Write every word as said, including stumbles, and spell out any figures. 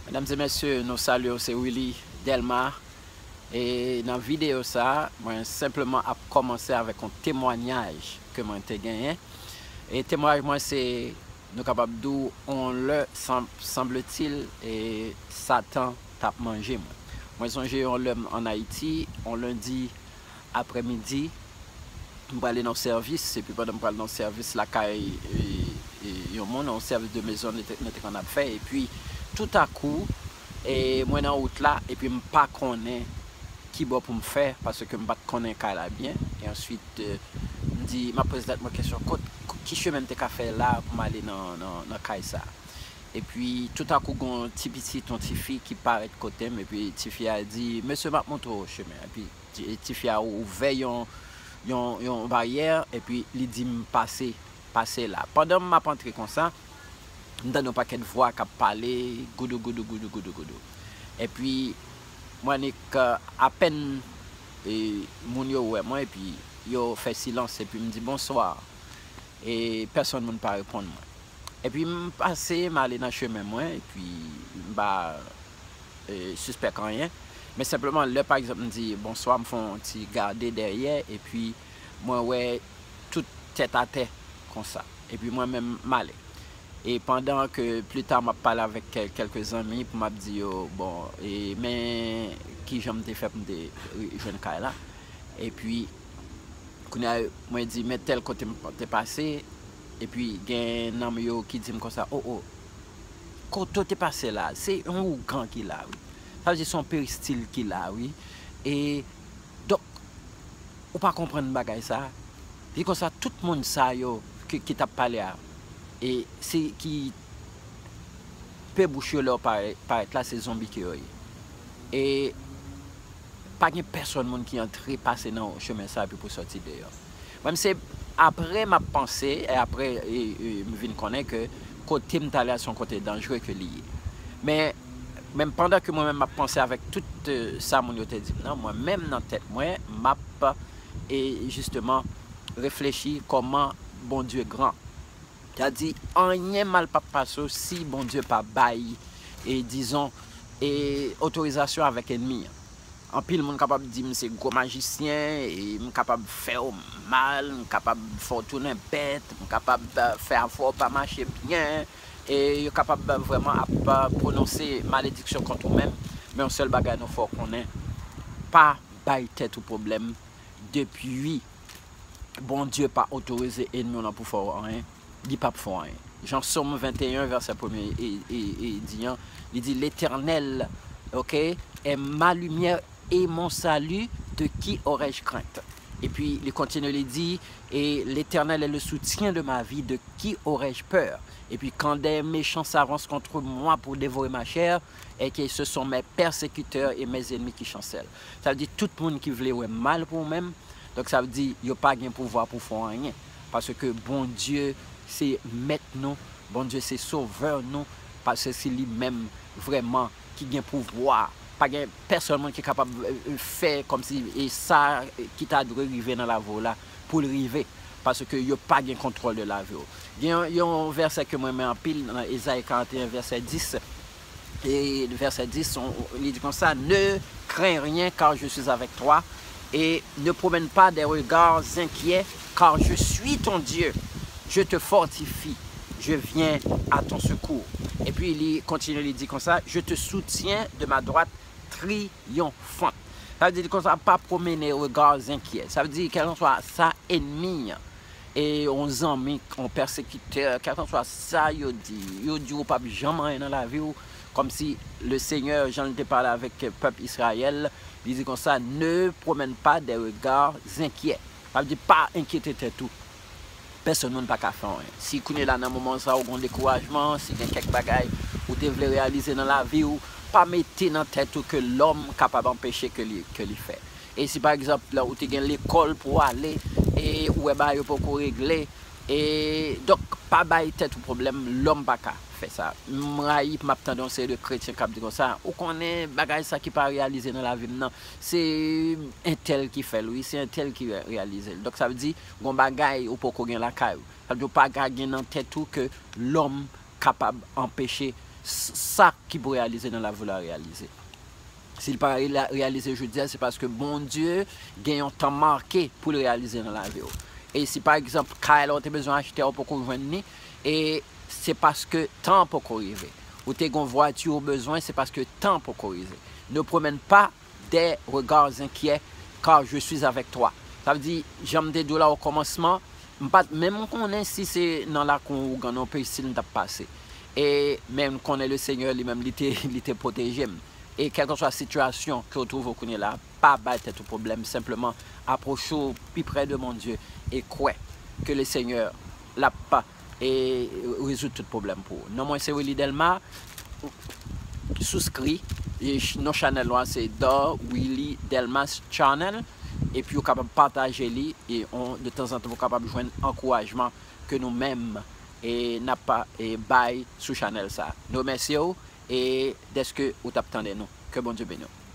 Medam e mesye, nou salye w, se Willy Delma. E nan videyo sa, mwen senpleman ap kòmanse avèk yon temwanyaj ke mwen te genyen. E temwanyaj mwen se, nou kapab di w, yon lè, san-, sanbletil, e Satan t ap manje mwen. Mwen sonje yon lè m ann Ayiti, yon lendi aprèmidi, m prale nan yon sèvis, epi pandan m pral nan yon sèvis lakay, e, e, yon moun, yon sèvis de mezon nou te, nou te konn ap fè, epi toutakou, e, mwen nan wout la, epi m pa konnen ki bò pou m fè, paske m pa t konnen kay la byen, e answit, e, m di, m ap poze tèt mwen kesyon, kot, ki chemen m te ka fè la pou m ale nan, nan, nan kay sa? Epi toutakou, gen yon ti pitit, yon ti fi ki parèt kote m, epi ti fi a di, mesye, m ap montre w chemen. Epi ti, ti fi a ouvè yon, yon, yon baryè, epi li di m pase, pase la. Pandan m ap antre konsa, m tande yon pakèt vwa k ap pale, goudou, goudou, goudou, goudou, goudou. Epi mwen annik, e, apèn, e, moun yo wè mwen, epi yo fè silans, epi m di, bonswa. E pèsonn moun pa reponn mwen. Epi m pase, m ale nan chemen mwen, epi m pa, e, sispèk anyen. Men senpleman, lè pa egzanp m di bonswa, m fè yon ti gade dèyè, epi mwen wè tout tèt atè konsa. Epi mwen menm, m ale. E pandan ke pli ta m ap pale avèk kè-, kèlke zanmi pou m ap di yo, bon, e men kijan m te fè pou m te ri-, jwenn kay la. Epi kounye a, mwen di, men tèl kote m te pase, epi gen nanm yo ki di m konsa, o, o, kote w te pase la, se yon ougan ki la, wi. Sa vle di se yon peristil ki la, wi. E donk, ou pa konprann bagay sa. Li konsa, tout moun sa yo ki, ki t ap pale a, e se ki pe bouch yo lè w parèt, parèt la, se zonbi ke yo ye. E pa gen pèsonn moun ki antre pase nan chemen sa epi pou sòti deyò. Mwen, se apre m ap panse, e apre, e, e, m vin konnen ke kote m t ale a se yon kote danjre ke li ye. Men, men pandan ke mwen menm m ap panse avèk tout, e, sa moun yo te di m nan, mwen menm nan tèt mwen, m ap, e, jisteman, reflechi kòman Bondye gran. Sa di, anyen mal p ap pase w si Bondye pa bay, e, dizon, e, otorizasyon avèk ènmi an. Anpil moun kapab di m se gwo majisyen, e m kapab fè w mal, m kapab fè w tounen bèt, m kapab, e, fè afè w pa mache byen, e yo kapab, e, vrèman ap, e, pwononse malediksyon kont ou menm. Men yon sèl bagay nou fè w konnen, pa bay tèt ou pwoblèm depi Bondye pa otorize ènmi w lan pou fè w anyen, li p ap fè w anyen. Jan Sòm venteyen, vèsè premye e, e, e di an, li di, L'Éternel, ok, est ma lumière et mon salut, de qui aurais-je crainte? Epi li kontinye, li di, et l'Éternel est le soutien de ma vie, de qui aurais-je peur? Epi quand des méchants s'avancent contre moi pour dévorer ma chair, et que ce sont mes persécuteurs et mes ennemis qui chancellent. Sa vle di tout moun ki vle wè mal pou ou menm, donk sa vle di yo pa gen pouvwa pou fè w anyen. Paske Bondye se mèt nou, Bondye se sovè nou, paske se li menm vrèman ki gen pouvwa. Pa gen pèsonn moun ki kapab, e, e, fè kòmsi e sa ki ta dwe rive nan lavi w la pou l rive, paske yo pa gen kontwòl de lavi w. Gen yon, yon vèsè ke mwen renmen anpil nan Ezayi karannteyen, vèsè dis, e vèsè dis, on, li di konsa, Ne crains rien, car je suis avec toi, et ne promène pas des regards inquiets, car je suis ton Dieu, je te fortifie, je viens à ton secours. Epi li kontinye, li di konsa, Je te soutiens de ma droite triomphe. Sa vle di konsa, pa pwomennen rega enkyè. Sa vle di, kèlkanswa sa ènmi an, e yon zanmi, yon pèsekitè, kèlkanswa sa yo di, yo di ou p ap janm anyen nan lavi w, kòmsi le Senyè, jan l te pale avèk pèp Izrayèl, li di konsa, Ne promène pas des regards inquiets. Sa vle di, pa enkyete tèt ou. Pèsonn moun pa ka fè w anyen. Si kounye la nan moman sa ou gon dekourajman, si gen kèk bagay ou te vle reyalize nan lavi w, pa mete nan tèt ou ke lòm kapab anpeche ke li, ke li fè. E si pa egzanp la ou te gen lekòl pou w ale, e ou wè bagay yo poko regle, e donk pa bay tèt ou pwoblèm, lòm pa ka fè sa. M rayi pou m ap tande yon seri de kretyen k ap di konsa, ou konnen bagay sa ki pa reyalize nan lavi m nan, se entèl ki fè l, wi, se entèl ki re-, reyalize l. Donk sa vle di, gon bagay ou poko gen lakay ou. Sa vle di ou pa ka gen nan tèt ou ke lòm kapab anpeche sa ki pou reyalize nan lavi w la reyalize. Si l pa reyalize jodi a, se paske Bondye gen yon tan make pou l reyalize nan lavi w. E si pa egzanp kay la ou te bezwen achte a ou poko jwenn li, e se paske tan an poko rive. Ou te gen yon vwati ou bezwen, se paske tan an poko rive. Ne promène pas des regards inquiets, car je suis avec toi. Sa vle di, jan m te di w la o kòmansman, m pa t menm konnen si se nan lakou ougan nan yon peyi si m t ap pase. E men m konnen le Senyè li menm li te, li te pwoteje m. E kèlkeswa sitiyasyon ke w twouve w kounye la, pa bay tèt ou pwoblèm, senpleman apwoche w pi prè de Bondye e kwè ke le Senyè l ap e rezoud tout pwoblèm pou ou. Non mwen se Willy Delma. Souskri e ch- non chanèl la se The Willy Delmas Channel. Epi ou kapab pataje li e on de tanzantan pou kapab jwenn ankourajman ke nou menm e n ap e bay sou chanèl sa. Nou remèsye w e dèske ou t ap tande nou. Ke Bondye beni w.